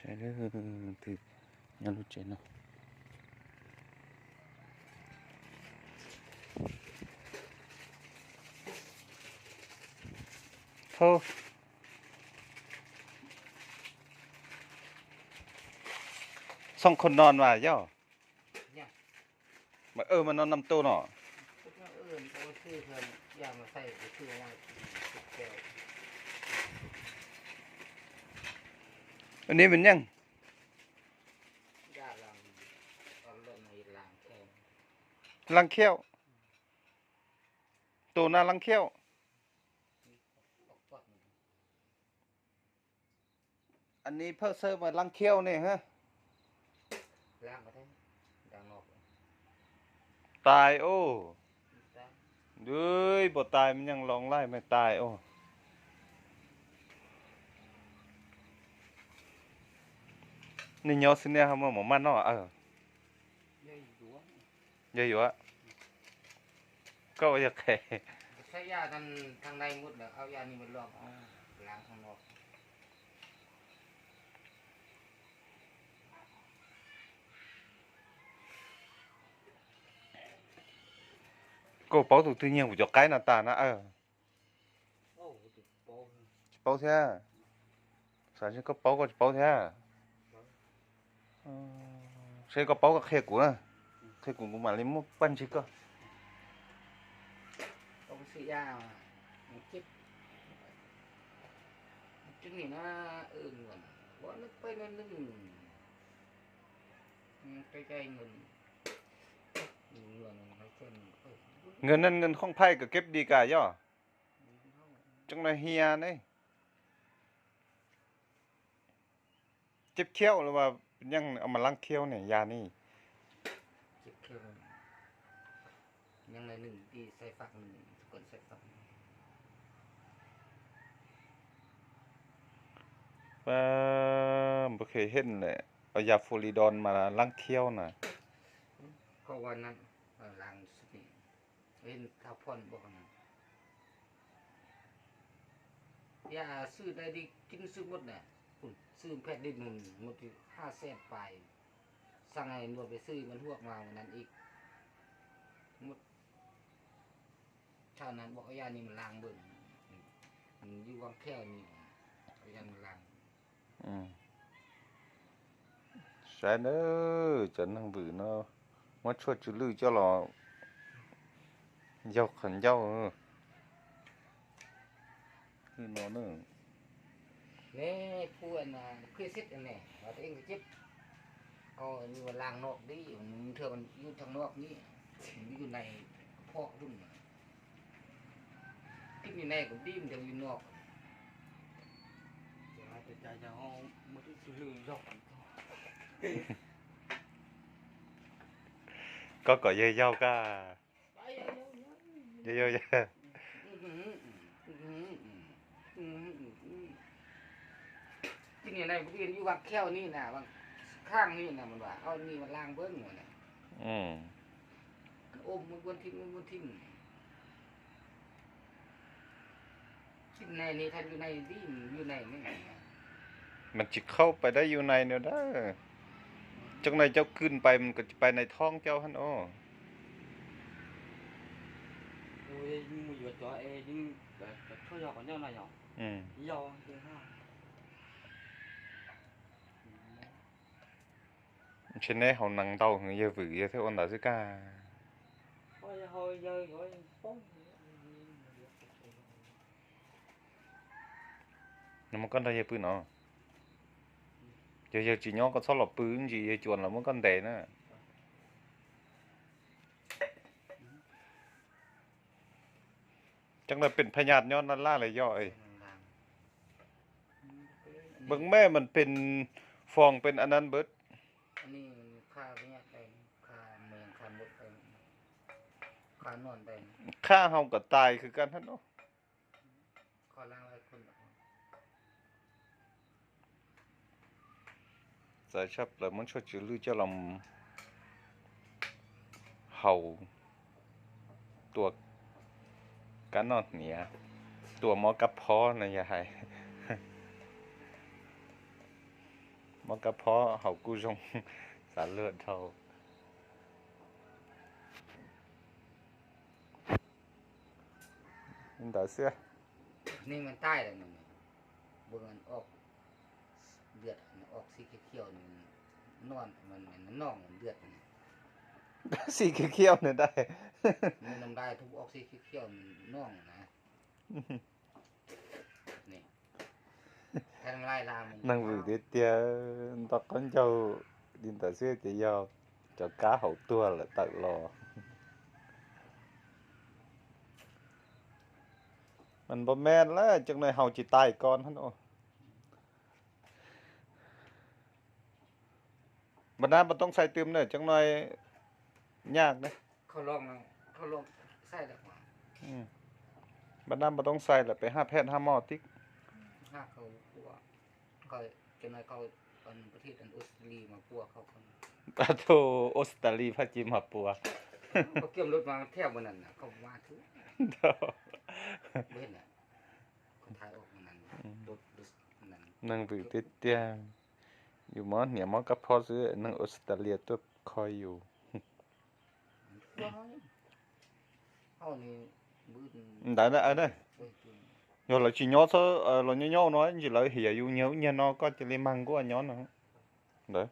Twb nyob lub tsev no. Thaub, xoo khau non mas yog. Mas, mas no nam tu no. Ni me nyeej. Laaj Khiauj. Tus na Laaj Khiauj. Anij phawj xawb mas Laaj Khiauj ne ha. Tais os. Nws puas tais me nyeej loo laij mas tais os. Nej nyob xwb nej ho muaj mov maj noj. Yog yuav, koj ua yog qhe. Koj paub tus twg nyiag kuv cov qaib no tas na? Tsis paub thiab. Xav seb koj paub koj tsis paub thiab. Seb koj paub koj qhia kuv na. Qhia kuv kuv mam li muab paj ntsig koj. Người nên ngân không phải cứ kép đi cả do. Trong này hia ne. Cep khiaum los mas yeej mas laj khiaum ne yam ni. Npawg Khe Hej lawm, yam Fulidon mas laj khiaum na. Yam xwb dai di kin xwb mut na, xwb phem di mut, mut ha xees pais, sang nua pes xwb mas huaj mas nan ib mut, thaum nan pom yam ni mas lang npawg, yus vaj khiaum ni, yam mas lang. Saib nawb, cov neeg vwm no muab tshuaj tsw lwj coj los yaug qhov ncauj no. Ne, phu, khwj xit ne, tes ej koj ceb, koj yus laag nok dib, thwj yus thaag nok ni, yus nais phom dum, tib yus nais kuv dib ntawd yus nok. Koj kom yawg yaug koj. Yawg yaug, yawg. Tib yus nais kuv dib yus vaj khiaum ni na, vaj khaaj ni na, mas vaj, au ni mas laag npawg na. Ôm, ôm thib, ôm thib. Mas tsis khaub pais dab yus nais na dab. Cov nais cov kws pais mas kom tsis pais nais thoob cov hab os. Ntshe neb haus nees ntau heev yawg vwm yawg thiaj ua ntawd xwb kag. Nws muab koj nrog yawg pw no. Yog yawg tsis nyob koj txhob los pw ib ntsis yawg cuam los muab koj ntes na. Cov no pem phaj nyaj nyob naj laj los yog. Npawg mej mas pem foom pem a nan npawg. Qhaj haus kom tais khwv kaj hab no. Txawm tshaj plaws muab tshuaj tsw lwj coj los haus, tua kab noj hniav, tua mob kab phob no yog hais. Kab phob haus kuj zoo, xav luag dhau. Li ntawd xwb. Nej men tai lawm nws, nws ua ntawm xiv khiav khiav nws noj, nws noj ntawm ntawd. Xiv khiav khiav nws dai. Nws noj ntawm xiv khiav khiav nws noj na. Neeg vwm tiag tiag, nto qaub ncaug li ntawd xwb ces yog cov kab haus tuag lawm tawm los. Mas npau me lawm, cov no haus tsis tau ko na. Npau na npau toob xais twm na, cov no nyaj na. Npau na npau toob xais lawm pem haj phem haj moj tib. Thaum Australia phaj ci mas puas. Neeg vwm tiag tiag, yus mob hniav mob kab phob xwb neeg Australia tuaj kho yus. Ntawd, yog lawv tsis nyob, los nyob nyob no ntsis lawv hiam yus nyiag ub nyiag no koj cia li mag nkuaj nyob no. Ntawd.